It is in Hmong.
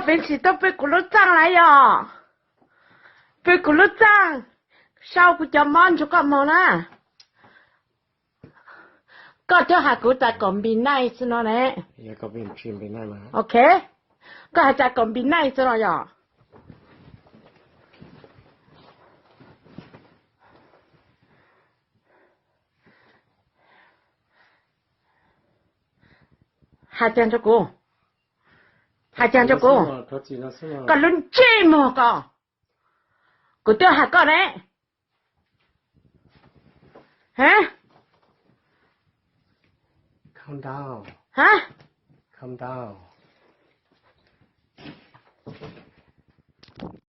Peev xwm tuaj pw kuv lub txaj lawm yog? Pw kuv lub txaj, sau kuv cov mob nrug koj moog na. Koj twb has kuv tas kom be nice no ne. Ok, koj has tas kom be nice no yog? Has tas rua kuv, has tas rua kuv, koj lub ntsej muag ko, kuv twb has koj ne.